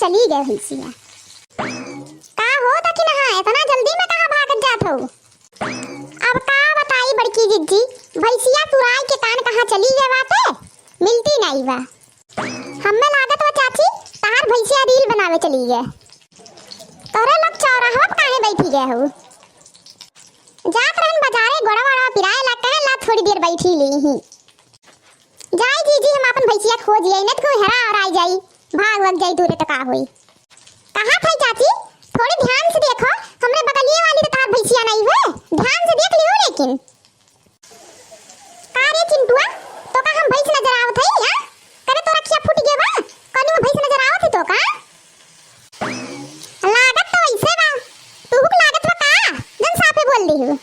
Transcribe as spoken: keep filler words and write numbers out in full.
चली गए भैंसिया। का हो दखिनहा, इतना जल्दी में कहाँ भागत जात हो? अब का बताई बड़की जिज्जी, भैंसिया तुराई के कान कहाँ चली गए बाटे, मिलती नाई बा। हम्मे लागत बा चाची, तहार भैंसिया रील बनावे चली गए। तोहरे लोग चौराहवा पे काहे बैठी गए हो? जात रहन बाजारे, गोड़ा वड़ा पिराए ला, कहे ला थोड़ी देर बैठी ली ही। जाई जीजी, हम आपन भैंसिया खोज आई, नहीं तो कोई हेरा और आई जाई, भाग वग जाई दूरे तो का होई। कहा था चाची, थोड़ी ध्यान से देखो, हमरे बगलिए वाली तो तहार भैंसिया नहीं हुए, ध्यान से देख लियो लेकिन। का रे चिंटुआ, तो का हम भैंस नजर आवत हई, हाँ? करे तोर अखिया फूट गया बा, कौनो भैंस नजर आवत है तो का? लागत तो ऐसे बा, तुहुक लागत बा का? जन साफे बोल दिहु।